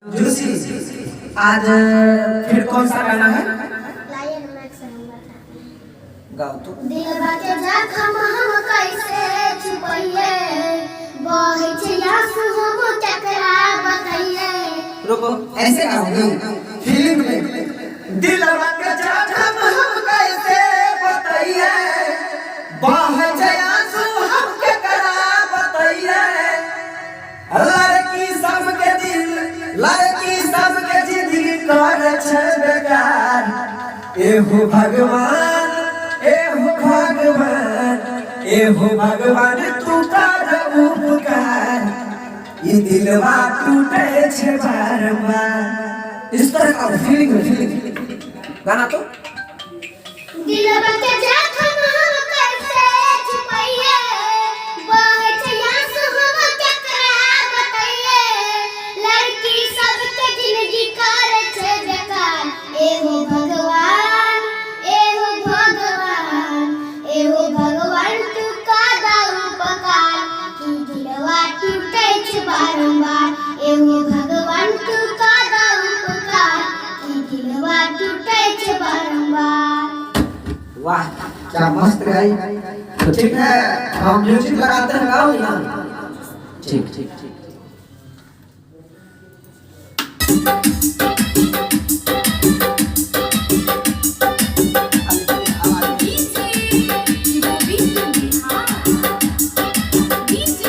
Juicy, आज फिर कौन सा गाना है? लायन मैक्स हम बताते हैं। गाओ तो। दिलवा के जख्म हम कैसे छुपैये, बहै छै आंसू हम केकरा बतैये। रुको, ऐसे गाओगे फीलिंग में। दिलवा के जख्म हम कैसे बताइए, बह छै आंसू हम केकरा बताइए, लड़की सबके दिल, लड़की सबके जिंदगी कर छै बेकार। एहो भगवान, एहो भगवान, एहो भगवान तू कर उपकार, ई दिलवा टूटे छै बारंबार। इस तरह का फीलिंग में, फीलिंग गाना तो। दिलवा के जख्म हम कैसे छुपैये, बहै छै आंसू हम केकरा बतैये, लड़की सबके जिंदगी कर छै बेकार। एहो भगवान, एहो भगवान, एहो भगवान तू कर उपकार, कि दिलवा टूटे छै बारंबार। एहो भगवान तू कर उपकार, कि दिलवा टूटे छै बारंबार। वाह, क्या मस्त गाई। तो ठीक है, हम म्यूजिक लगाते हैं, गाओ ना। ठीक ठीक ठीक। DJ Govind Bihar, DJ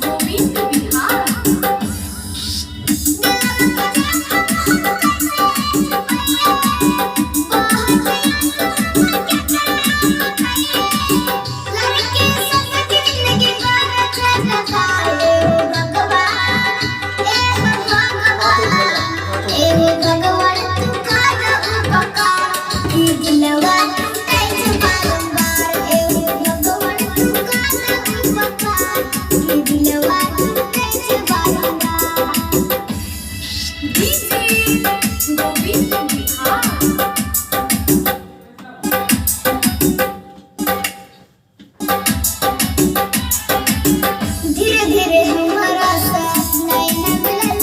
Govind Bihar. लड़की सबके जिंदगी कर छै बेकार। एहो भगवान, एहो भगवान, एहो भगवान तू कर उपकार, कि दिलवा टूटे छै बारंबार। एहो भगवान तू कर उपकार, कि दिलवा टूटे छै बारंबार। DJ Govind Bihar. धीरे धीरे हमारा से नैन मिलल,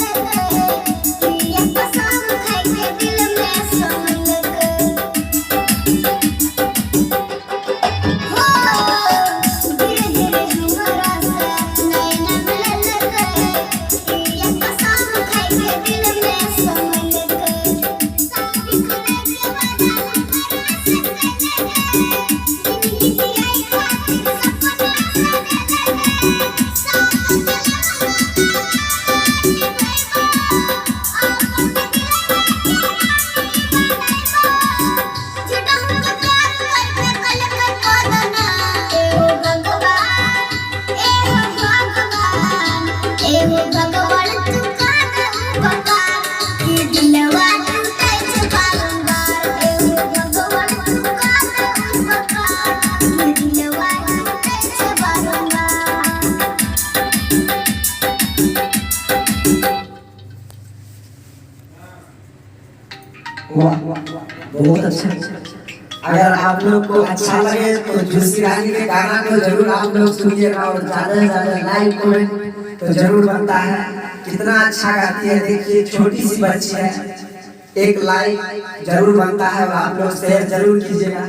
प्रिय कसम खाइ के दिल में समलक हो। धीरे धीरे हमारा से नैन मिलल, प्रिय कसम खाइ के दिल में समलक। साबित करे के वादा हमरा से कैलक, जिंदगी जियाई खातिर सपना सजेलक। साथ झूठा हमको प्यार करके कलक कोदना। एहो भगवान, एहो भगवान, एहो भगवान तू कर उपकार, कि दिलवा टूटे छै बारंबार। एहो भगवान तू कर उपकार, कि दिलवा टूटे छै बारंबार। वाह, बहुत अच्छा। अगर आप लोग को अच्छा लगे तो जूसी रानी के गाना को जरूर आप लोग सुनिएगा और ज्यादा से ज्यादा लाइक कमेंट तो जरूर बनता है। कितना अच्छा गाती है, देखिए, छोटी सी बच्ची है। एक लाइक जरूर बनता है और आप लोग शेयर जरूर कीजिएगा।